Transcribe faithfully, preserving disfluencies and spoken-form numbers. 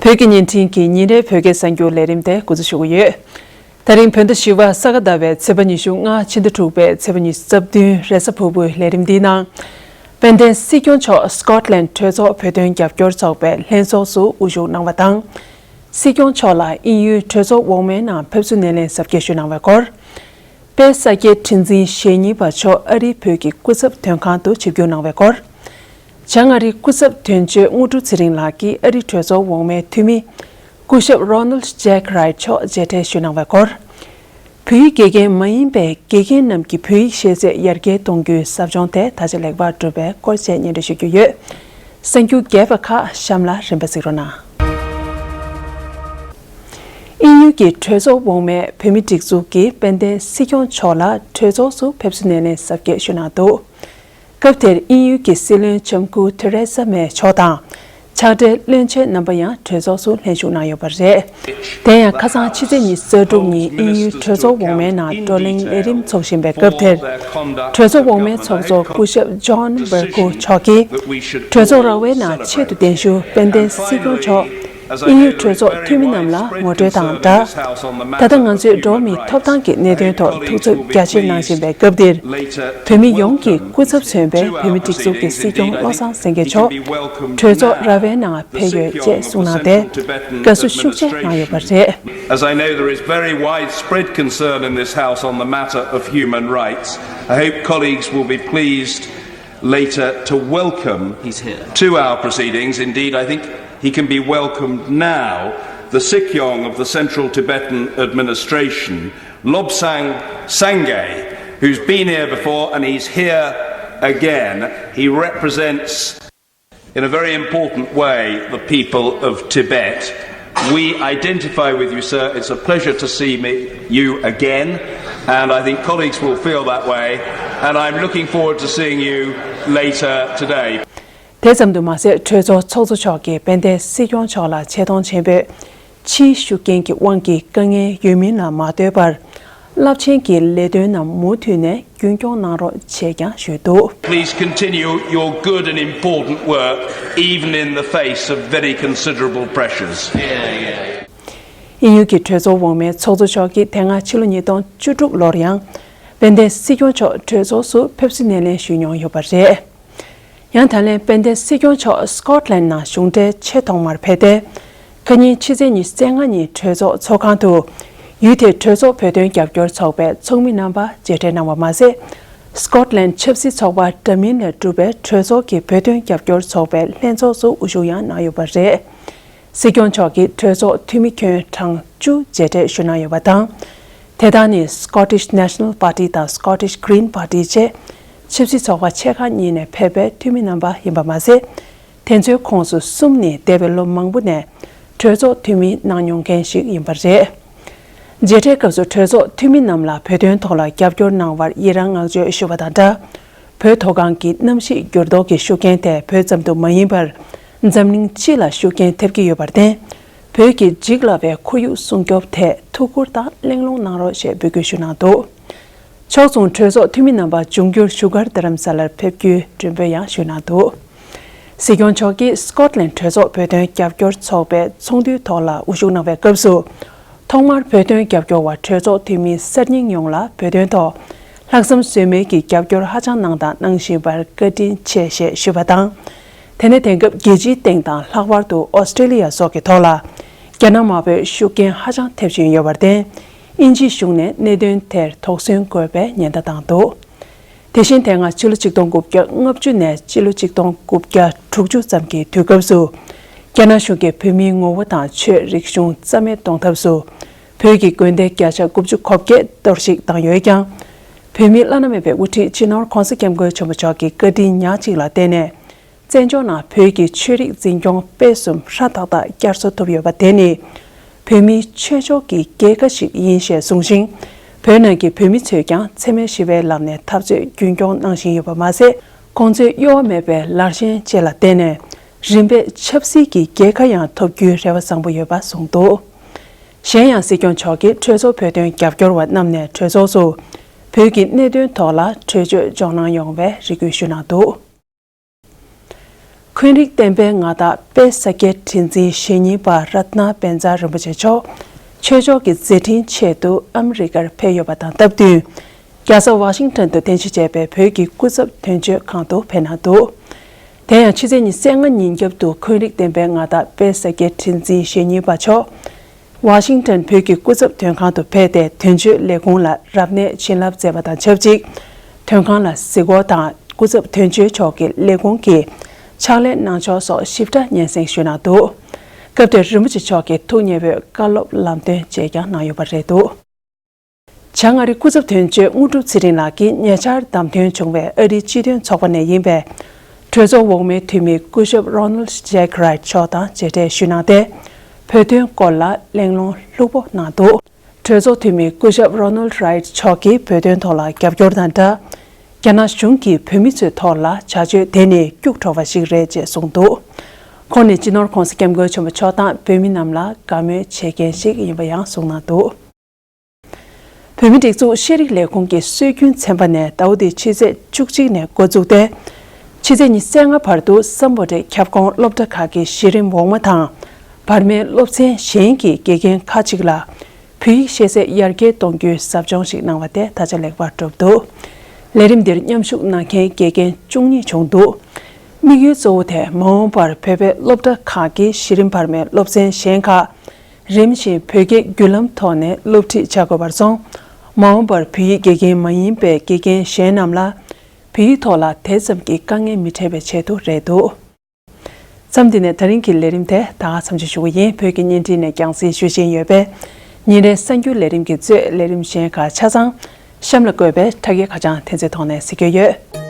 བོད་ཀྱི་བརྙན་འཕྲིན་གྱི་ཉིན་རེའི་བོད་སྐད་གསར་འགྱུར་ལས་རིམ་དེ་འགོ་འཛུགས་ཞུ་གི་ཡོད། ད་རིང་བོད་ཟླ་བཞི་པ་ས་ག་ཟླ་བའི་ཚེས་པ་ཉི་ཤུ་ལྔ་ཕྱི་ཟླ་དྲུག་པའི་ཚེས་པ་ཉི་ཤུ་རྩ་བདུན་རེས་གཟའ་ཕུར་བུའི་ལས་རིམ་འདིའི་ནང་། དཔལ་ལྡན་སྲིད་སྐྱོང་མཆོག་སི་ཀོཊ་ལན་གྲོས་ཚོགས་བོད་དོན་རྒྱབ་སྐྱོར་ཚོགས་པའི་ལྷན་ཚོགས་སུ་དབུ་བཞུགས་གནང་བ་དང་། སྲིད་སྐྱོང་མཆོག་ལ་དབྱིན་ཡུལ་གྲོས་ཚོགས་འོག་མའི་ནང་ཕེབས་བསུ་སྣེ་ལེན་གཟབ་རྒྱས་ཞུས་གནང་བའི་སྐོར། དཔལ་ས་སྐྱའི་ཁྲི་འཛིན་ཞེ་གཉིས་པ་མཆོག་ཨ་རིའི་བོད་ཀྱི་སྐུ་ཚབ་དོན་ཁང་དུ་ཆིབས་བསྒྱུར་གནང་བའི་སྐོར། བྱང་ཨ་རིའི་སྐུ་ཚབ་དོན་གཅོད་དངོས་གྲུབ་ཚེ་རིང་ལགས་ཀྱིས་ཨ་རི་གྲོས་ཚོགས་འོག་མའི་འཐུས་མི་སྐུ་ཞབས་རོ་ནལ་ཌི་ཇེག་རའིཊ་མཆོག་མཇལ་འཕྲད་ཞུས་གནང་བའི་སྐོར། བོད་ཡིག་དགེ་རྒན་མ་ཡིན་པའི་དགེ་རྒན་རྣམས་ཀྱི་བོད་ཡིག་ཤེས་ཚད་ཡར་རྒྱས་གཏོང་རྒྱུའི་ཟབ་སྦྱོང་དེ་ད་ཆ་ལེགས་པར་གྲུབ་པའི་སྐོར་བཅས་སྙན་སྒྲོན་ཞུ་རྒྱུ་ཡོད། གསར་འགྱུར་རྒྱས་པ་ཁག་གཤམ་ལ་རིམ་པ་གཟིགས་རོགས་གནང་། དབྱིན་ཡུལ་གྱི་གྲོས་ཚོགས་འོག་མའི་བོད་མི་སྒྲིག་འཛུགས་ཀྱིས་དཔལ་ལྡན་སྲིད་སྐྱོང་མཆོག་ལ་གྲོས་ཚོགས་སུ་ཕེབས་བསུ་སྣེ་ལེན་གཟབ་རྒྱས་ཞུས་གནང་འདུག་སྐབས་དེར་དབྱིན་ཡུལ་གྱི་སྲིད་བློན་ལྕམ་སྐུ་ཐེ་རེ་ས་མེ་མཆོག་དང་། ཕྱག་སྦྲེལ་བློན་ཆེན་རྣམ་པ་ཡང་གྲོས་ཚོགས་སུ་ལྷན་ཞུགས་གནང་ཡོད་པ་རེད། དེ་ཡང་ཁ་སང་ཕྱི་ཚེས་ཉི་ཤུ་རྩ་དྲུག་ཉིན་དབྱིན་ཡུལ་གྲོས་ཚོགས་འོག་མའི་ནང་བགྲོ་གླེང་ལས་རིམ་འཚོགས་བཞིན་པའི་སྐབས་དེར། གྲོས་ཚོགས་འོག་མའི་ཚོགས་གཙོ་སྐུ་ཞབས་ཇོན་བར་ཀུ་མཆོག་གིས། གྲོས་ཚོགས་ར་བའི་ནང་ཆེད་དུ་གདན་ཞུ་དཔལ་ལྡན་སྲིད་སྐྱོང་མཆོག་དབྱིན་ཡུལ་གྲོས་ཚོགས་འཐུས་མི་རྣམས་ལ་ངོ་སྤྲོད་དང་སྦྲགས། ད་ལྟ་ང་ཚོས་འགྲོ་བ་མིའི་ཐོབ་ཐང་གི་གནད་དོན་ཐོག་ཐུགས་འཚབ་རྒྱ་ཆེ་གནང་བཞིན་པའི་སྐབས་འདིར། བོད་མི་ཡོངས་ཀྱི་སྐུ་ཚབ་མཚོན་པའི་བོད་མི་སྒྲིག་འཛུགས་ཀྱི་སྲིད་སྐྱོང་བློ་བཟང་སེང་གེ་མཆོག་གྲོས་ཚོགས་ར་བའི་ནང་ཕེབས་ཡོད་ཅེས་གསུངས་གནང་སྟེ། དགའ་བསུ་ཤུགས་ཆེ་གནང་ཡོད་པ་རེད། As I know there is very widespread concern in this House on the matter of human rights, I hope colleagues will be pleased later to welcome He's here. To our proceedings. Indeed, I think he can be welcomed now. The Sikyong of the Central Tibetan Administration, Lobsang Sangay, who's been here before and he's here again. He represents, in a very important way, the people of Tibet. We identify with you, sir. It's a pleasure to see me, you again, and I think colleagues will feel that way, and I'm looking forward to seeing you later today. དེ་ཙམ་དུ་མ་ཟད། གྲོས་ཚོགས་ཚོགས་གཙོ་མཆོག་གིས་དཔལ་ལྡན་སྲིད་སྐྱོང་མཆོག་ལ་ཆེ་མཐོང་ཆེན་པོས། ཕྱིའི་ཤུགས་རྐྱེན་གྱི་དབང་གིས་དཀའ་ངལ་ཡོད་མིན་ལ་མ་ལྟོས་པར། རླབས་ཆེན་གྱི་ལས་དོན་རྣམས་མུ་མཐུད་ནས་རྒྱུན་སྐྱོང་གནང་རོགས་ཞེས་ཀྱང་ཞུས་འདུག Please continue your good and important work, even in the face of very considerable pressures. དབྱིན་ཡུལ་གྱི་གྲོས་ཚོགས་འོག་མའི་ཚོགས་གཙོ་མཆོག་གིས་དེ་སྔ་ཕྱི་ལོ་ཉིས་སྟོང་བཅུ་དྲུག་ལོར་ཡང་། དཔལ་ལྡན་སྲིད་སྐྱོང་མཆོག་གྲོས་ཚོགས་སུ་ཕེབས་བསུ་སྣེ་ལེན་ཞུས་མྱོང་ཡོད་པ་རེད། ཡང་ད་ལན་དཔལ་ལྡན་སྲིད་སྐྱོང་མཆོག་སི་ཀོཊ་ལན་ནང་གཞུང་འབྲེལ་ཆེད་ཐོག་མར་ཕེབས་ཏེ། ཁ་ཉིན་ཕྱི་ཚེས་ཉི་ཤུ་རྩ་ལྔ་ཉིན་གྲོས་ཚོགས་ཚོགས་ཁང་དུ། ཡུལ་དེའི་གྲོས་ཚོགས་བོད་དོན་རྒྱབ་སྐྱོར་ཚོགས་པའི་ཚོགས་མི་རྣམ་པ་མཇལ་འཕྲད་གནང་བ་མ་ཟད། སི་ཀོཊ་ལན་ཆབ་སྲིད་ཚོགས་པ་འདྲ་མིན་ལས་གྲུབ་པའི་གྲོས་ཚོགས་ཀྱི་བོད་དོན་རྒྱབ་སྐྱོར་ཚོགས་པའི་ལྷན་ཚོགས་སུ་དབུ་བཞུགས་ཡང་གནང་ཡོད་པ་རེད། སྲིད་སྐྱོང་མཆོག་གིས་གྲོས་ཚོགས་འཐུས་མི་ཁྱོན་གྲངས་བཅུ་མཇལ་འཕྲད་ཞུ་གནང་ཡོད་པ་དང་། དེ་དག་ནི་Scottish National Party དང་Scottish Green Party བཅས་ཆབ་སྲིད་ཚོགས་པ་ཆེ་ཁག་གཉིས་ནས་ཕེབས་པའི་འཐུས་མི་རྣམ་པ་ཡིན་པ་མ་ཟད། དེ་ཚོའི་ཁོངས་སུ་གསུམ་ནི་འདས་པའི་ལོ་མང་པོ་ནས་གྲོས་ཚོགས་འཐུས་མི་གནང་མྱོང་མཁན་ཞིག་ཡིན་པ་རེད། མཇལ་འཕྲད་སྐབས་སུ་གྲོས་ཚོགས་འཐུས་མི་རྣམས་ལ་བོད་དོན་ཐོག་ལ་རྒྱབ་སྐྱོར་གནང་བར་ཡི་རང་བསྔགས་བརྗོད་ཞུ་བ་དང་སྦྲགས། བོད་མཐོ་སྒང་གི་གནམ་གཤིས་འགྱུར་ལྡོག་གི་ཤུགས་རྐྱེན་དེ་བོད་ཙམ་དུ་མ་ཡིན་པར། འཛམ་གླིང་སྤྱི་ལ་ཤུགས་རྐྱེན་ཐེབས་ཀྱི་ཡོད་པར་བརྟེན། བོད་ཀྱི་འཇིག་སླ་བའི་ཁོར་ཡུག་སྲུང་སྐྱོབ་ཐད་ཐུགས་ཁུར་དང་གླེང་སློང་གནང་རོགས་ཞེས་འབོད་སྐུལ་ཞུས་གནང་འདུག་ཕྱོགས་མཚུངས་གྲོས་ཚོགས་འཐུས་མི་རྣམ་པ་འབྱུང་འགྱུར་བཞུགས་སྒར་རྡ་རམ་ས་ལར་ཕེབས་རྒྱུའི་མགྲོན་འབོད་ཡང་ཞུས་གནང་འདུག་སྲིད་སྐྱོང་མཆོག་གིས་སི་ཀོཊ་ལན་གྲོས་ཚོགས་བོད་དོན་རྒྱབ་སྐྱོར་ཚོགས་པའི་ཚོགས་འདུའི་ཐོག་ལ་དབུ་བཞུགས་གནང་བའི་སྐབས་སུ། ཐོག་མར་བོད་དོན་རྒྱབ་སྐྱོར་བ་གྲོས་ཚོགས་འཐུས་མི་གསར་རྙིང་ཡོངས་ལ་བོད་དོན་ཐོག་ལྷག་བསམ་ཟོལ་མེད་ཀྱི་རྒྱབ་སྐྱོར་ཧ་ཅང་གནང་དང་གནང་བཞིན་པར་བཀའ་དྲིན་ཆེ་ཞེས་ཞུས་པ་དང་། དེ་ནས་དེང་སྐབས་རྒྱལ་སྤྱིའི་སྟེང་དང་ལྷག་པར་དུ་ཨོ་སི་ཀྲེ་ལི་ཡ་སོགས་ཀྱི་ཐོག་ལ་རྒྱ་ནག་དམར་པོའི་ཤུགས་རྐྱེན་ཧ་ཅང་ཐེབས་བཞིན་ཡོད་པར་བརྟེན། དབྱིན་ཇིའི་གཞུང་ནས་གནད་དོན་དེར་དོགས་ཟོན་དགོས་པའི་ཉེན་བརྡ་བཏང་འདུག་དེ་བཞིན་དེ་སྔ་ཕྱི་ལོ་ཆིག་སྟོང་དགུ་བརྒྱ་ལྔ་བཅུ་ནས་ཕྱི་ལོ་ཆིག་སྟོང་དགུ་བརྒྱ་དྲུག་ཅུ་ཙམ་གྱི་དུས་སྐབས་སུ། རྒྱ་ནག་གཞུང་གིས་བོད་མིའི་ངོ་བོ་དང་ཆོས་རིག་གཞུང་རྩ་མེད་གཏོང་ཐབས་སུ། བོད་ཀྱི་དགོན་སྡེ་བརྒྱ་ཆ་དགུ་བཅུ་གོ་བརྒྱད་གཏོར་བཤིག་བཏང་ཡོད་ཀྱང་། བོད་མིའི་བླ་ན་མེད་པའི་དབུ་ཁྲིད་སྤྱི་ནོར་༧གོང་ས་༧སྐྱབས་མགོན་ཆེན་པོ་མཆོག་གི་བཀའ་དྲིན་ཉག་གཅིག་ལ་བརྟེན་ནས། བཙན་བྱོལ་ནང་བོད་ཀྱི་ཆོས་རིག་འཛིན་སྐྱོང་སྤེལ་གསུམ་ཧྲ་ཐག་ཐག་བསྐྱར་གསོ་ཐུབ་ཡོད་པ་དེ་ནི། བོད་མིའི་ཆོས་ཕྱོགས་ཀྱི་རྒྱལ་ཁ་ཞིག་ཡིན་ཞེས་གསུངས་ཤིང་། བོད་ནང་གི་བོད་མི་ཚོས་ཀྱང་འཚེ་མེད་ཞི་བའི་ལམ་ནས་འཐབ་རྩོད་རྒྱུན་སྐྱོང་གནང་བཞིན་ཡོད་པ་མ་ཟད། ཁོང་ཚོས་གཡོ་བ་མེད་པའི་ལར་ཞེན་བཅས་ལ་བརྟེན་ནས། རིམ་པས་ཆབ་སྲིད་ཀྱི་རྒྱལ་ཁ་ཡང་ཐོབ་རྒྱུའི་རེ་བ་བཟང་པོ་ཡོད་པ་གསུངས་འདུག་གཞན་ཡང་། སྲིད་སྐྱོང་མཆོག་གིས་གྲོས་ཚོགས་བོད་དོན་རྒྱབ་སྐྱོར་བ་རྣམས་ནས་གྲོས་ཚོགས་སུ་བོད་ཀྱི་གནད་དོན་ཐོག་ལ་གྲོས་ཆོད་འཇོག་གནང་ཡོང་བའི་རེ་སྐུལ་ཞུས་གནང་འདུག་འཁོན་རིགས་བསྟན་པའི་མངའ་བདག་དཔལ་ས་སྐྱའི་ཁྲི་འཛིན་ཞེ་གཉིས་པ་རཏྣ་བཛྲ་རིན་པོ་ཆེ་མཆོག་ཆོས་ཕྱོགས་ཀྱི་མཛད་འཕྲིན་ཆེད་དུ་ཨ་མི་རི་ཀར་ཕེབས་ཡོད་པ་དང་སྟབས་བསྟུན། རྒྱལ་ས་ཝ་ཤིང་ཊོན་དུ་རྟེན་གཞི་བྱས་པའི་བོད་ཀྱི་སྐུ་ཚབ་དོན་གཅོད་ཁང་དུ་ཕེབས་གནང་འདུག་དེ་ཡང་ཕྱི་ཚེས་ཉི་ཤུ་རྩ་ལྔ་ཉིན་རྒྱབ་ཏུ་འཁོན་རིགས་བསྟན་པའི་མངའ་བདག་དཔལ་ས་སྐྱའི་ཁྲི་འཛིན་ཞེ་གཉིས་པ་མཆོག་ཝ་ཤིང་ཊོན་བོད་ཀྱི་སྐུ་ཚབ་དོན་ཁང་དུ་ཕེབས་ཏེ་དོན་གཅོད་ལས་ཁུངས་ལ་རབ་གནས་བྱིན་རླབས་མཛད་པ་དང་ཆབས་ཅིག་དོན་ཁང་ལ་གཟིགས་སྐོར་དང་སྐུ་ཚབ་དོན་གཅོད་མཆོག་གི་ལས་ཁུངས་ཀྱི་ཕྱག་ལས་གནང་ཕྱོགས་སོགས་ཞིབ་ཕྲ་སྙན་སེང་ཞུས་གནང་འདུག་སྐབས་དེར་རིན་པོ་ཆེ་མཆོག་གིས་ཐུགས་མཉེས་པོས་བཀའ་སློབ་ལམ་སྟོན་བཅས་ཀྱང་གནང་ཡོད་པ་རེད་འདུག་བྱང་ཨ་རིའི་སྐུ་ཚབ་དོན་གཅོད་དངོས་གྲུབ་ཚེ་རིང་ལགས་ཀྱིས་ཉེ་ཆར་བདམས་ཐོན་བྱུང་བའི་ཨ་རིའི་སྤྱི་མཐུན་ཚོགས་པ་ནས་ཡིན་པའི་གྲོས་ཚོགས་འོག་མའི་འཐུས་མི་སྐུ་ཞབས་Ronald Jack Wright མཆོག་དང་མཇལ་འཕྲད་ཞུས་གནང་སྟེ། བོད་དོན་སྐོར་ལ་གླེང་སློང་ལྷུག་པོ་གནང་འདུག་གྲོས་ཚོགས་འཐུས་མི་སྐུ་ཞབས་Ronald Wright མཆོག་གིས་བོད་དོན་ཐོག་ལ་རྒྱབ་སྐྱོར་དང་སྦྲགས། རྒྱ་ནག་གཞུང་གིས་བོད་མི་ཚོའི་ཐོག་ལ་བྱ་སྤྱོད་དེ་ནི་སྐྱུག་བྲོ་བ་ཞིག་རེད་ཅེས་གསུངས་འདུག་ཁོང་ནི་སྤྱི་ནོར་༧གོང་ས་༧སྐྱབས་མགོན་ཆེན་པོ་མཆོག་དང་བོད་མི་རྣམས་ལ་དགའ་མོས་བྱེད་མཁན་ཞིག་ཡིན་པ་ཡང་གསུངས་གནང་འདུག་བོད་མིའི་སྒྲིག་འཛུགས་ཤེས་རིག་ལས་ཁུངས་ཀྱི་སྲོལ་རྒྱུན་ཚན་པ་ནས་ཟླ་བ་འདིའི་ཕྱི་ཚེས་བཅུ་གཅིག་ནས་འགོ་བཙུགས་ཏེ། ཕྱི་ཚེས་ཉི་ཤུ་རྩ་ལྔ་བར་དུ་སམ་བྷོ་ཊའི་ཁྱབ་ཁོངས་སློབ་གྲྭ་ཁག་གི་གཞི་རིམ་འོག་མ་དང་། བར་མའི་སློབ་ཚན་གཞན་གྱི་དགེ་རྒན་ཁག་ཅིག་ལ་བོད་ཡིག་ཤེས་ཚད་ཡར་རྒྱས་གཏོང་རྒྱུའི་ཟབ་སྦྱོང་ཞིག་གནང་བ་དེ་ད་ཆ་ལེགས་པར་གྲུབ་འདུག་ལས་རིམ་འདིར་མཉམ་ཞུགས་གནང་མཁན་དགེ་རྒན་བཅུ་གཉིས་བྱུང་འདུག་དམིགས་ཡུལ་གཙོ་བོ་དེ་མ་འོངས་པར་བོད་པའི་སློབ་གྲྭ་ཁག་གི་གཞི་རིམ་བར་མའི་སློབ་ཚན་གཞན་ཁག་རིམ་བཞིན་བོད་སྐད་བརྒྱུད་ལམ་ཐོག་ནས་སློབ་ཁྲིད་བྱ་དགོས་པར་སོང་། མ་འོངས་པར་བོད་ཡིག་དགེ་རྒན་མ་ཡིན་པའི་དགེ་རྒན་གཞན་རྣམས་ལ་བོད་ཡིག་ཐོག་ལ་དེ་ཙམ་གྱི་དཀའ་ངལ་མི་འཕྲད་པའི་ཆེད་དུ་རེད་འདུག་མཚམས་འདི་ནས་ད་རིང་གི་ལས་རིམ་དེ་ད་ག་མཚམས་འཇོག་ཞུ་གི་ཡིན། བོད་ཀྱི་བརྙན་འཕྲིན་ནས་རྒྱང་སྲིང་ཞུ་བཞིན་ཡོད་པས། ཉིན་རེའི་གསར་འགྱུར་ལས་རིམ་གྱི་གཙོས་ལས་རིམ་གཞན་ཁག་ཆ་ཚང་གཤམ་ལ་བཀོད་པའི་དྲ་རྒྱའི་ཁ་བྱང་དེ་ཚོའི་ཐོག་ནས་གཟིགས་རྒྱུ་ཡོད།